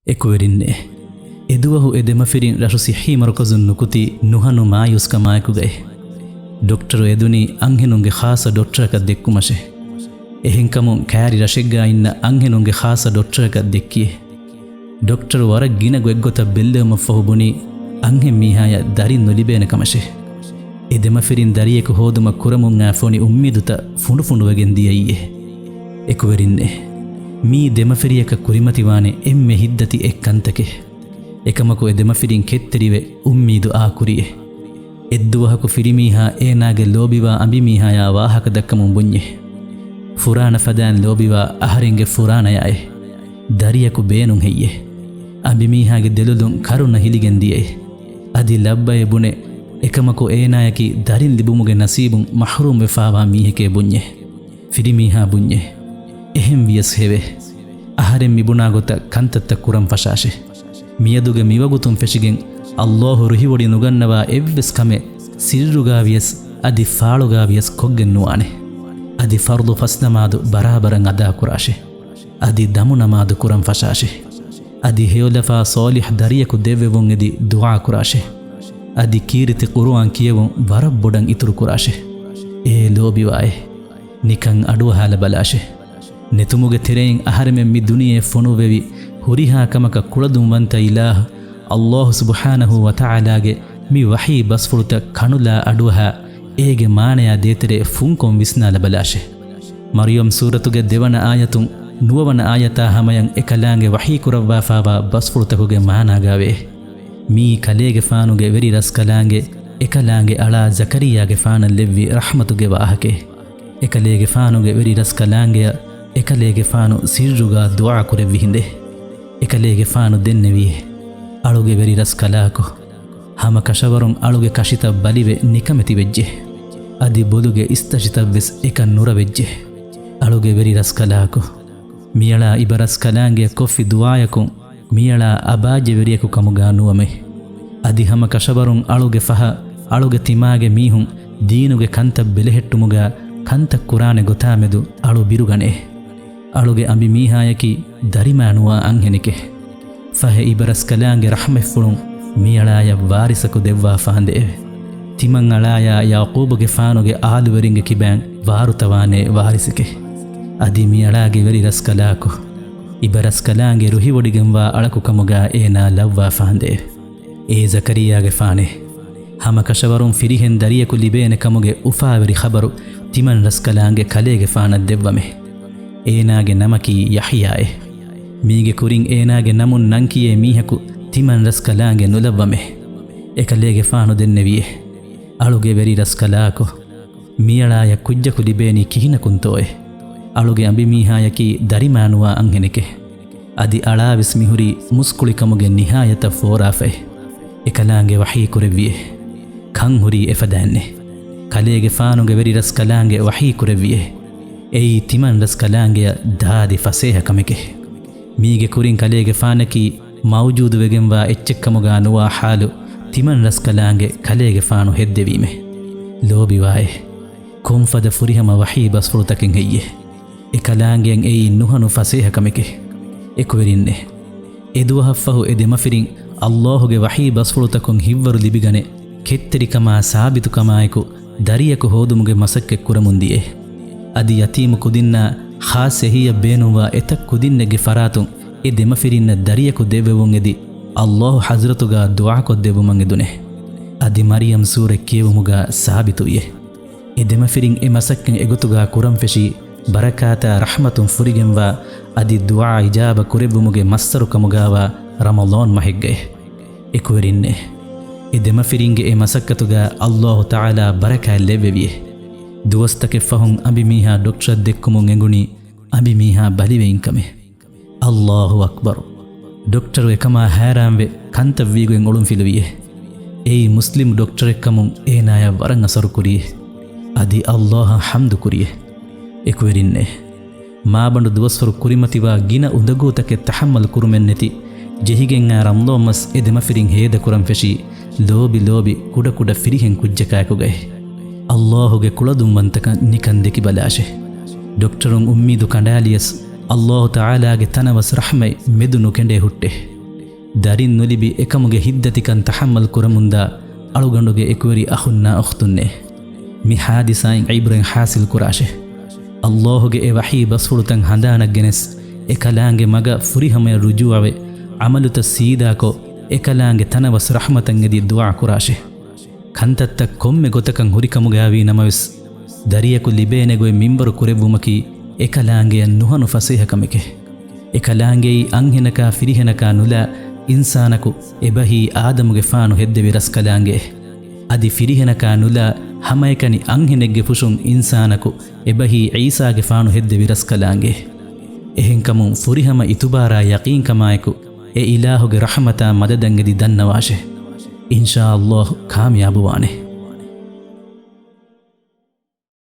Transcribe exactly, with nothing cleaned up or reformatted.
އެކުވެރިންނޭ، އެދުވަހު އެ ދެމަފިރިން ރަށު ޞިއްޙީ މަރުކަޒުން ނުކުތީ ނުހަނު މާޔޫސްކަމާއެކުގައި. ޑޮކްޓަރު އެދުނީ އަންހެނުންގެ ޚާއްޞަ ޑޮކްޓަރަކަށް ދެއްކުމަށެ. އެހެންކަމުން ކައިރި ރަށެއްގާ އިންނަ އަންހެނުންގެ ޚާއްޞަ ޑޮކްޓަރަކަށް ދެއްކިއޭ. ޑޮކްޓަރު ވަރަށް ގިނަ ގޮތްގޮތަށް ބެއްލެވުމަށްފަހު ބުނީ އަންހެން މީހާޔަށް ދަރިން ނުލިބޭނެ ކަމަށެ. އެ ދެމަފިރިން ދަރިޔަކު ހޯދުމަށް ކުރަމުންނާ ފޮނި އުއްމީދުތައް ފުނޑުފުނޑުވެގެން ދިޔައީއޭ. އެކުވެރިންނޭ، މީ ދެމަފިރިޔަކަށް ކުރިމަތިވާނެ އެންމެ ހިތްދަތި އެއް ކަންތަކެއް. އެކަމަކު އެ ދެމަފިރިން ކެތްތެރިވެ އުއްމީދު އާކުރިއޭ. އެއްދުވަހަކު ފިރިމީހާ އޭނާގެ ލޯބިވާ އަނބިމީހާޔާ ވާހަކަ ދައްކަމުން ބުންޏޭ. ފުރާނަ ފަދައިން ލޯބިވާ އަހަރެންގެ ފުރާނަޔާއޭ. ދަރިޔަކު ބޭނުން ހެއްޔޭ. އަނބިމީހާގެ ދެލޮލުން ކަރުނަ ހިލިގެން ދިޔައޭ. އަދި ލައްބައޭ ބުނެ، އެކަމަކު އޭނާޔަކީ ދަރިން ލިބުމުގެ ނަސީބުން މަޙްރޫމްވެފާވާ މީހެކޭ ބުންޏޭ. ފިރިމީހާ ބުންޏޭ، އެހެން ވިޔަސް ހެވޭ. އަހަރެން މިބުނާ ގޮތަށް ކަންތައްތައް ކުރަން ފަށާށޭ. މިއަދުގެ މިވަގުތުން ފެށިގެން އައްލާހު ރުހިވޮޑި ނުގަންނަވާ އެއްވެސް ކަމެއް ސިއްރުގާ ވިޔަސް އަދި ފާޅުގާ ވިޔަސް ކޮށްގެން ނުވާނެ. އަދި ފަރުޟު ފަސް ނަމާދު ބަރާބަރަށް އަދާކުރާށޭ. އަދި ދަމު ނަމާދު ކުރަން ފަށާށޭ. އަދި ހެޔޮލަފާ ޞާލިޙް ދަރިޔަކު ދެއްވެވުން އެދި ދުޢާ ކުރާށޭ. އަދި ކީރިތި ޤުރުއާން ކިޔެވުން ވަރަށް ބޮޑަށް އިތުރު ކުރާށޭ. އޭ ލޯބިވާއޭ، ނިކަން އަޑުއަހާލަބަލާށޭ. ނެތުމުގެ ތެރެއިން އަހަރެމެން މި ދުނިޔެއަށް ފޮނުއްވެވި ހުރިހާ ކަމަކަށް ކުޅަދުންވަންތަ އިލާހު އައްލާހު ސުބްޙާނަހޫ ވަތަޢާލާގެ މި ވަޙީ ބަސްފުޅުތައް ކަނުލާ އަޑުއަހާ، އޭގެ މާނަޔާ ދޭތެރޭ ފުންކޮށް ވިސްނާލަބަލާށޭ. މަރްޔަމް ސޫރަތުގެ ދެވަނަ އާޔަތުން ނުވަވަނަ އާޔަތާ ހަމަޔަށް އެކަލާނގެ ވަޙީކުރައްވާފާވާ ބަސްފުޅުތަކުގެ މާނާގާވޭ. މީ ކަލޭގެފާނުގެ ވެރި ރަސްކަލާނގެ އެކަލާނގެ އަޅާ ޒަކަރިއްޔާގެފާނަށް ލެއްވި ރަޙްމަތުގެ ވާހަކައެއް. އެކަލޭގެފާނުގެ ވެރި ރަސްކަލާނގެއަށް އެކަލޭގެފާނު ސިއްރުގާ ދުޢާ ކުރެއްވި ހިނދެއް. އެކަލޭގެފާނު ދެންނެވިއޭ، އަޅުގެ ވެރި ރަސްކަލާކޮ، ހަމަ ކަށަވަރުން އަޅުގެ ކަށިތައް ބަލިވެ ނިކަމެތިވެއްޖެ. އަދި ބޮލުގެ އިސްތަށިތައްވެސް އެކަން ނުރަވެއްޖެ. އަޅުގެ ވެރި ރަސްކަލާކޮ، މިއަޅާ އިބަރަސްކަލާނގެއަށް ކޮށްފި ދުޢާޔަކުން މިއަޅާ އަބާއްޖެވެރިޔަކު ކަމުގާ ނުވަމޭ. އަދި ހަމަ ކަށަވަރުން އަޅުގެ ފަހަށް އަޅުގެ ތިމާގެ މީހުން ދީނުގެ ކަންތައް ބެލެހެއްޓުމުގާ ކަންތައް ކުރާނެ ގޮތާމެދު އަޅު ބިރުގަނޭ. އަޅުގެ އަނބިމީހާޔަކީ ދަރިމާ ނުވާ އަންހެނެކޭ. ފަހެ އިބަރަސްކަލާނގެ ރަޙްމަތްފުޅުން މިއަޅާޔަށް ވާރިސަކު ދެއްވާފާނދެއެވެ. ތިމަންއަޅާޔާ ޔަޢުޤޫބުގެފާނުގެ އާލުވެރިންގެ ކިބައިން ވާރުތަވާނޭ ވާރިސެކޭ. އަދި މިއަޅާގެ ވެރި ރަސްކަލާކޮ، އިބަރަސްކަލާނގެ ރުހިވޮޑިގެންވާ އަޅަކު ކަމުގާ އޭނާ ލައްވާފާނދެއެވެ. އޭ ޒަކަރިއްޔާގެފާނޭ! ހަމަ ކަށަވަރުން ފިރިހެން ދަރިޔަކު ލިބޭނެ ކަމުގެ އުފާވެރި ޚަބަރު ތިމަން ރަސްކަލާނގެ ކަލޭގެފާނަށް ދެއްވަމޭ. އޭނާގެ ނަމަކީ ޔަޙްޔާއޭ. މީގެ ކުރިން އޭނާގެ ނަމުން ނަން ކިޔޭ މީހަކު ތިމަން ރަސްކަލާނގެ ނުލައްވަމޭ. އެކަލޭގެފާނު ދެންނެވިއޭ، އަޅުގެ ވެރި ރަސްކަލާކޮ، މިއަޅާޔަށް ކުއްޖަކު ލިބޭނީ ކިހިނަކުންތޯއޭ؟ އަޅުގެ އަނބިމީހާޔަކީ ދަރިމާނުވާ އަންހެނެކޭ. އަދި އަޅާވެސް މިހުރީ މުސްކުޅިކަމުގެ ނިހާޔަތަށް ފޯރާފައޭ. އެކަލާނގެ ވަޙީކުރެއްވިއޭ، ކަން ހުރީ އެފަދައިންނޭ. ކަލޭގެފާނުގެ ވެރި ރަސްކަލާނގެ ވަޙީކުރެއްވިއޭ، އެއީ ތިމަން ރަސްކަލާނގެއަށް ދާދި ފަސޭހަ ކަމެކޭ. މީގެ ކުރިން ކަލޭގެފާނަކީ މައުޖޫދުވެގެންވާ އެއްޗެއްކަމުގާ ނުވާ ޙާލު ތިމަން ރަސްކަލާނގެ ކަލޭގެފާނު ހެއްދެވީމޭ. ލޯބިވާއޭ، ކޮންފަދަ ފުރިހަމަ ވަޙީ ބަސްފުޅުތަކެއް ހެއްޔޭ؟ އެކަލާނގެއަށް އެއީ ނުހަނު ފަސޭހަ ކަމެކޭ. އެކުވެރިންނޭ! އެދުވަހަށްފަހު އެ ދެމަފިރިން އައްލާހުގެ ވަޙީ ބަސްފުޅުތަކުން ހިތްވަރު ލިބިގަނެ، ކެތްތެރިކަމާ ސާބިތުކަމާއެކު ދަރިޔަކު ހޯދުމުގެ މަސައްކަތް ކުރަމުން ދިޔައޭ. އަދި ޔަތީމު ކުދިންނާ ޚާއްޞަ އެހީއަށް ބޭނުންވާ އެތައް ކުދިންނެއްގެ ފަރާތުން އެ ދެމަފިރިންނަށް ދަރިޔަކު ދެއްވެވުން އެދި، އައްލާހު ޙަޟްރަތުގާ ދުޢާކޮށްދެއްވުމަށް އެދުނޭ. އަދި މަރްޔަމް ސޫރަތް ކިޔެވުމުގާ ސާބިތުވިއޭ. އެ ދެމަފިރިން އެ މަސައްކަތް އެގޮތުގާ ކުރަން ފެށީ، ބަރަކާތާ ރަޙްމަތުން ފުރިގެންވާ އަދި ދުޢާ އިޖާބަ ކުރެއްވުމުގެ މައްސަރު ކަމުގާވާ ރަމަޟާން މަހެއްގައި. އެކުވެރިންނޭ! އެ ދެމަފިރިންގެ އެ މަސައްކަތުގާ އައްލާހު ތަޢާލާ ބަރަކާތް ލެއްވެވިއޭ. ދުވަސްތަކެއް ފަހުން އަނބިމީހާ ޑޮކްޓަރަށް ދެއްކުމުން އެނގުނީ އަނބިމީހާ ބަލިވެއިން ކަމޭ. އައްލާހު އަކްބަރު. ޑޮކްޓަރު އެކަމާ ހައިރާންވެ ކަންތައް ވީގޮތް އޮޅުންފިލުވިއޭ. އެއީ މުސްލިމް ޑޮކްޓަރެއްކަމުން އޭނާޔަށް ވަރަށް އަސަރުކުރިއޭ. އަދި އައްލާހަށް ޙަމްދުކުރިއޭ. އެކުވެރިންނޭ! މާބަނޑު ދުވަސްވަރު ކުރިމަތިވާ ގިނަ އުނދަގޫތަކެއް ތަޙައްމަލު ކުރުމެއްނެތި، ޖެހިގެންއާ ރަމަޟާން މަސް އެ ދެމަފިރިން ހޭދަކުރަން ފެށީ، ލޯބި ލޯބި ކުޑަކުޑަ ފިރިހެން ކުއްޖަކާއެކުގައި. އައްލާހުގެ ކުޅަދުންވަންތަކަން ނިކަން ދެކިބަލާށޭ. ޑޮކްޓަރުން އުއްމީދު ކަނޑާލިޔަސް، ﷲ ތަޢާލާގެ ތަނަވަސް ރަޙްމަތް މެދު ނުކެނޑޭ ހުއްޓޭ. ދަރިން ނުލިބި އެކަމުގެ ހިތްދަތިކަން ތަޙައްމަލް ކުރަމުންދާ އަޅުގަނޑުގެ އެކުވެރި އަޚުންނާ އުޚްތުންނޭ. މި ޙާދިސާއިން ޢިބްރަތް ޙާޞިލް ކުރާށޭ. ﷲ ގެ އެ ވަޙީ ބަސްފުޅުތައް ހަނދާނަށް ގެނެސް، އެކަލާނގެ މަގަށް ފުރިހަމަޔަށް ރުޖޫޢަވެ، ޢަމަލުތައް ސީދާކޮށް، އެކަލާނގެ ތަނަވަސް ރަޙްމަތަށް އެދި ދުޢާ ކުރާށޭ. ކަންތައްތައް ކޮންމެ ގޮތަކަށް ހުރިކަމުގައިވީ ނަމަވެސް، ދަރިޔަކު ލިބޭނެ ގޮތް މިންވަރު ކުރެއްވުމަކީ އެކަލާނގެއަށް ނުހަނު ފަސޭހަ ކަމެކޭ. އެކަލާނގެއީ އަންހެނަކާ ފިރިހެނަކާ ނުލާ އިންސާނަކު އެބަހީ އާދަމުގެފާނު ހެއްދެވި ރަސްކަލާނގެއޭ. އަދި ފިރިހެނަކާ ނުލާ ހަމައެކަނި އަންހެނެއްގެ ފުށުން އިންސާނަކު އެބަހީ ޢީސާގެފާނު ހެއްދެވި ރަސްކަލާނގެއޭ. އެހެންކަމުން ފުރިހަމަ އިތުބާރާ ޔަޤީންކަމާއެކު އެ އިލާހުގެ ރަޙްމަތާ މަދަދަށް އެދި ދަންނަވާށޭ. އިންޝާﷲ ކާމިޔާބުވާނެ.